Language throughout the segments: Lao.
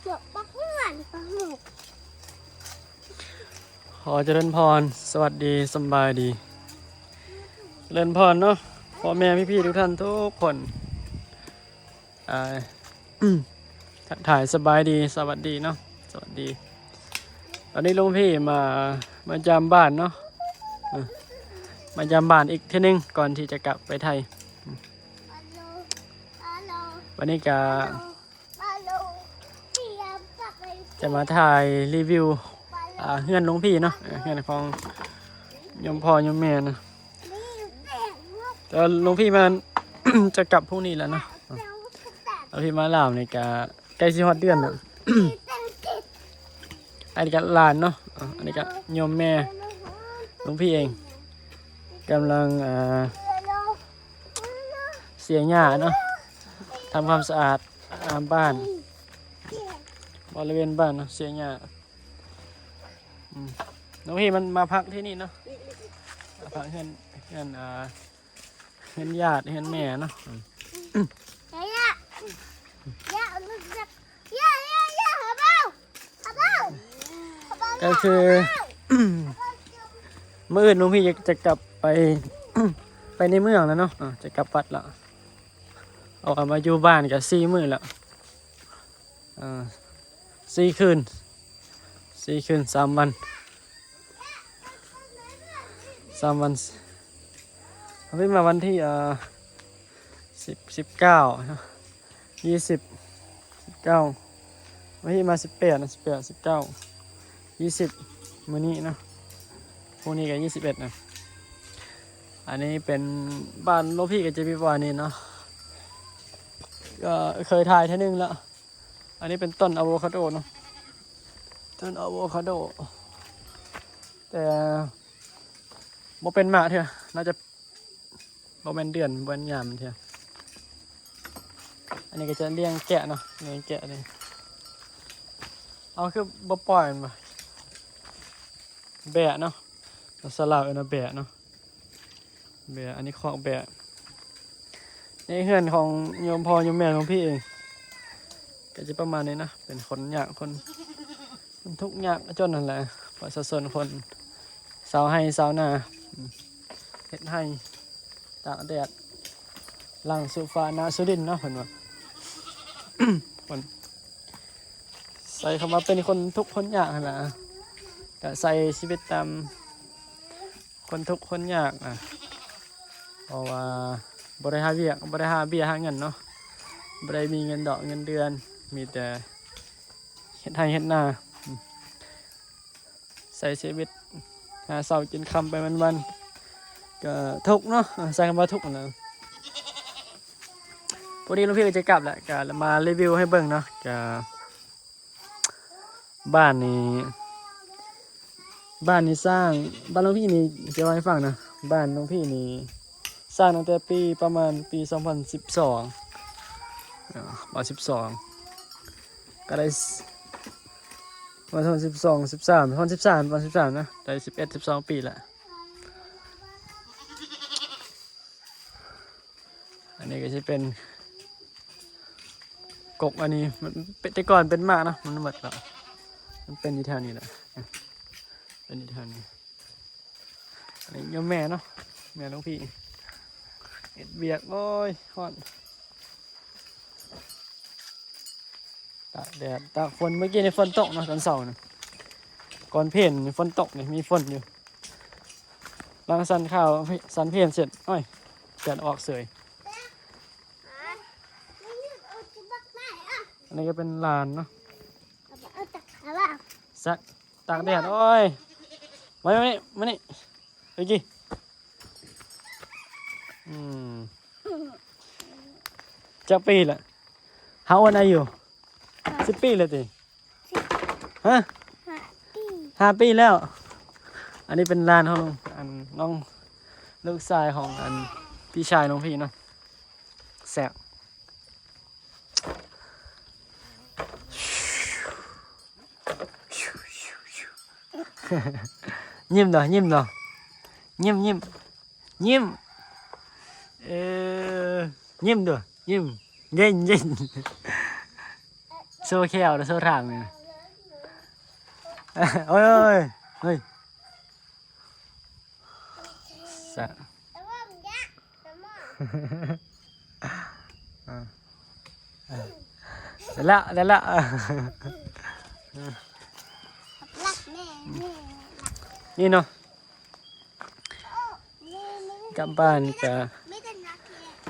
ດອກບັກມ່ວນ ບັກໝູກ. ຂໍຈະເລີນພອນ ສະຫວັດດີ ສຳບາຍດີ ຈະເລີນພອນເນາະ ພໍ່ແມ່ພີ່ໆທຸກທ່ານທຸກຄົນ ອ່າ ທັກທາຍສະບາຍດີ ສະຫວັດດີເນາະ ສະຫວັດດີ. ຕອນນີ້ຫຼວງພີ່ມາ ມາຢາມບ້ານເນາະ ເອີ ມາຢາມບ້ານອີກເທື່ອໜຶ່ງ ກ່ອນທີ່ຈະກັບໄປໄທ. ວັນນີ້ກະ ຈະມາຖ່າຍຣີວິວ ອ່າ ເຮືອນຫຼວງພີ່ເນາະ ເຮືອນຂອງໂຍມພໍ່ໂຍມແມ່ນະ. ແຕ່ວ່າຫຼວງພີ່ມາ ຈະກັບພວກນີ້ແຫຼະເນາະ. ຫຼວງພີ່ມາລາວນີ້ກະໃກ້ຊິຮອດເດືອນແລ້ວ. ອັນນີ້ກະຫຼານເນາະ ອັນນີ້ກະໂຍມແມ່ຫຼວງພີ່ເອງ ກຳລັງ ອ່າ ເສຍຫຍ້າເນາະ ທຳຄວາມສະອາດ ອ່າ ບ້ານ ບໍລິເວນບ້ານເນາະ ເສຍຫຍ້າ. ອືມ ນ້ອງພີ່ມັນມາພັກທີ່ນີ້ເນາະ ມາພັກເຮືອນ ເຮືອນ ອ່າ ເຮືອນຍາດ ເຮືອນແມ່ເນາະ. ອືມ ກະຄື ມື້ອື່ນຫຼວງພີ່ຈະ ຈະກັບໄປ ໄປໃນເມືອງແລ້ວເນາະ ຈະກັບວັດແລ້ວ. ເອົາ ເອົາມາຢູ່ບ້ານກະສີ່ມື້ແລ້ວ ເອີ ສີ່ຄືນ ສີ່ຄືນ ສາມວັນ ສາມວັນ. ເຮົາໄປມາວັນທີ ເອີ ສິບ ສິບເກົ້າເນາະ ຍີ່ສິບ ສິບເກົ້າ ວັນທີມາສິບແປດນະ ສິບແປດ ສິບເກົ້າ ຍີ່ສິບ ມື້ນີ້ເນາະ ພວກນີ້ກະຍີ່ສິບເອັດນະ. ອັນນີ້ເປັນບ້ານຫຼວງພີ່ກະຈະມີປະມານນີ້ເນາະ ກະເຄີຍຖ່າຍເທື່ອໜຶ່ງແລ້ວ. ອັນນີ້ເປັນຕົ້ນອາໂວຄາໂດເນາະ ຕົ້ນອາໂວຄາໂດ ແຕ່ບໍ່ເປັນໝາກເທື່ອ ໜ້າຈະ ບໍ່ແມ່ນເດືອນ ບໍ່ແມ່ນຍາມເທື່ອ. ອັນນີ້ກະຈະລ້ຽງແກະເນາະ ລ້ຽງແກະນີ້ ເອົາ ຄືບໍ່ປ່ອຍມັນວະ ແບະເນາະ ພາສາລາວເອີ້ນວ່າແບະເນາະ ແບະ ອັນນີ້ຄອກແບະ. ໃນເຮືອນຂອງໂຍມພໍ່ໂຍມແມ່ຫຼວງພີ່ເອງ ກະຈະປະມານນີ້ນະ ເປັນຄົນຍາກ ຄົນ ຄົນທຸກຍາກຈົນຫັ້ນແຫຼະ ປະຊາຊົນ ຄົນຊາວໄຮ່ຊາວນາ ເຮັດໄຮ່ຕາກແດດ ຫຼັງສູ່ຟ້າໜ້າສູ່ດິນເນາະ ເພິ່ນວ່າ ຄົນ ໃຊ້ຄຳວ່າເປັນຄົນທຸກຄົນຍາກຫັ້ນລະ ກະໃຊ້ຊີວິດຕາມຄົນທຸກຄົນຍາກນະ ເພາະວ່າບໍ່ໄດ້ຫາວຽກ ບໍ່ໄດ້ຫາເບ້ຍຫາເງິນເນາະ ບໍ່ໄດ້ມີເງິນດອກເງິນເດືອນ ມີແຕ່ເຮັດໄຮ່ເຮັດນາ ໃຊ້ຊີວິດຫາເຊົ້າກິນຄ່ຳໄປວັນໆ ກະທຸກເນາະ ໃຊ້ຄຳວ່າທຸກນະ. ພໍດີຫຼວງພີ່ກະຈະກັບແຫຼະ ກະມາຣີວິວໃຫ້ເບິ່ງເນາະ ກະ ບ້ານນີ້ ບ້ານນີ້ສ້າງ ບ້ານຫຼວງພີ່ນີ້ ຊິເວົ້າໃຫ້ຟັງນະ ບ້ານຫຼວງພີ່ນີ້ສ້າງຕັ້ງແຕ່ປີ ປະມານປີສອງພັນສິບສອງ ເອີ ປະມານສິບສອງ ກະໄດ້ ປະມານສອງພັນສິບສອງ ສິບສາມ ສອງພັນສິບສາມ ປະມານສິບສາມນະ ໄດ້ສິບເອັດ ສິບສອງປີແລ້ວ. ອັນນີ້ກະຊິເປັນກົກ ອັນນີ້ມັນເປັນ ແຕ່ກ່ອນເປັນໝາກເນາະ ມັນໝົດແລ້ວ ມັນເປັນຢູ່ແຖວນີ້ແຫຼະ ເປັນຢູ່ແຖວນີ້. ອັນນີ້ໂຍມແມ່ເນາະ ແມ່ຫຼວງພີ່ ເຮັດວຽກ ໂອ້ຍ ຮ້ອນ ຕາກແດດຕາກຝົນ ມື້ກີ້ນີ້ຝົນຕົກເນາະ ຕອນເຊົ້ານະ ກ່ອນເພນຝົນຕົກນີ້ ມີຝົນຢູ່ ຫຼັງສັນຂາວ ສັນເພນເສັດ ໂອ້ຍ ແດດອອກເສີຍ. ອັນນີ້ກະເປັນລານເນາະ ສັກຕາກແດດ ໂອ້ຍ ມານີ້ ມານີ້ ມານີ້ ໄປກີ້ ອືມ ຈັກປີລະ? How old are you? ສິບປີແລ້ວຕິ? ຮະ? ຫ້າປີແລ້ວ. ອັນນີ້ເປັນຫຼານຂອງອັນນ້ອງ ລູກຊາຍຂອງອັນພີ່ຊາຍນ້ອງພີ້ເນາະ. ແຊບ. ຍິ້ມເດີ້ ຍິ້ມເດີ້ ຍິ້ມ ຍິ້ມ ຍິ້ມ ເອີ ຍິ້ມເດີ້ ຍິ້ມ ເຢັນ ເຢັນ. ໂຊແຂ້ວ ໂຊທາງນີ້ ໂອ້ຍ ໂອ້ຍ ເຮີ້ຍ ສະ ໄດ້ແລ້ວ ໄດ້ແລ້ວ ນີ້ເນາະ ກັບບ້ານກະ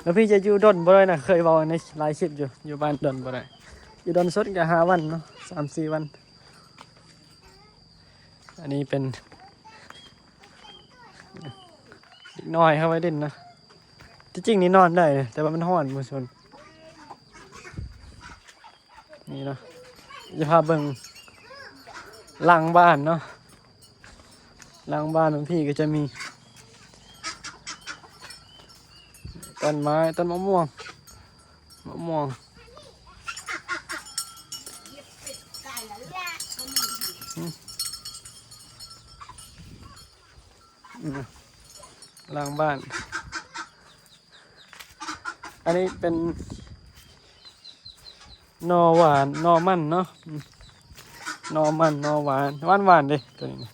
ແລ້ວພີ່ຈະຢູ່ດົນບໍ່ໄດ້ນະ ເຄີຍເວົ້າໃນຫຼາຍຄລິບຢູ່ ຢູ່ບ້ານດົນບໍ່ໄດ້ ຢູ່ດົນສຸດກະຫ້າວັນເນາະ ສາມສີ່ວັນ. ອັນນີ້ເປັນເດັກນ້ອຍເຂົ້າໄປຫຼິ້ນນະ ທີ່ຈິງນີ້ນອນໄດ້ນະ ແຕ່ວ່າມັນຮ້ອນໝູ່ຊົນ. ນີ້ເນາະ ຈະພາເບິ່ງຫຼັງບ້ານເນາະ ຫຼັງບ້ານຂອງພີ່ກໍຈະມີ ຕົ້ນໄມ້ ຕົ້ນມະມ່ວງ ມະມ່ວງ ອືມ ອືມ ຫຼັງບ້ານ ອັນນີ້ເປັນໜໍ່ຫວານ ໜໍ່ມັນເນາະ ອືມ ໜໍ່ມັນ ໜໍ່ຫວານ ຫວານໆເດ້ ໂຕນີ້ນະ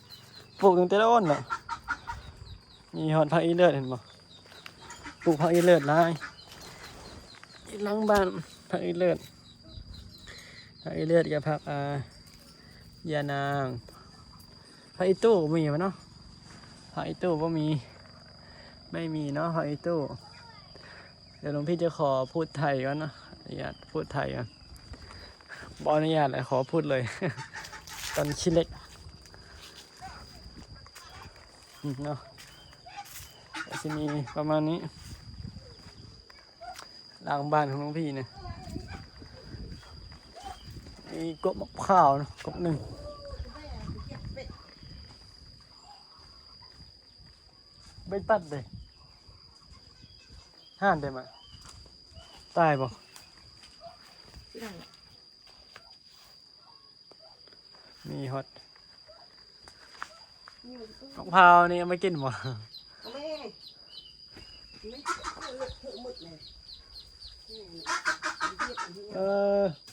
ປູກຕັ້ງແຕ່ໂດນແລ້ວ ມີຮອດຜັກອີເລີດ ເຫັນບໍ່? ປູກຜັກອີເລີດຫຼາຍ ຢູ່ຫຼັງບ້ານ ຜັກອີເລີດ ຜັກອີເລີດກັບຜັກ ອ່າ ຢານາງ ຜັກອີຕູ້ບໍ່ມີວະເນາະ ຜັກອີຕູ້ບໍ່ມີ ໄມ່ມີເນາະ ຜັກອີຕູ້. ດຽວຫຼວງພີ່ຈະຂໍພູດໄທກ່ອນເນາະ ອະນຸຍາດພູດໄທກ່ອນ ບໍ່ອະນຸຍາດແຫຼະ ຂໍພູດເລີຍ ຕອນຂີ້ເຫຼັກ ເນາະ ກໍຊິມີປະມານນີ້ ຫຼັງບ້ານຂອງຫຼວງພີ່ນີ້ ມີກົກໝາກພ້າວເນາະ ກົກໜຶ່ງ ໄປຕັດເດ້ ຮ້ານໄດ້ມາ ຕາຍບໍ່? ມີຮອດ ໝາກພ້າວນີ້ເອົາມາກິນບໍ່? ເອີ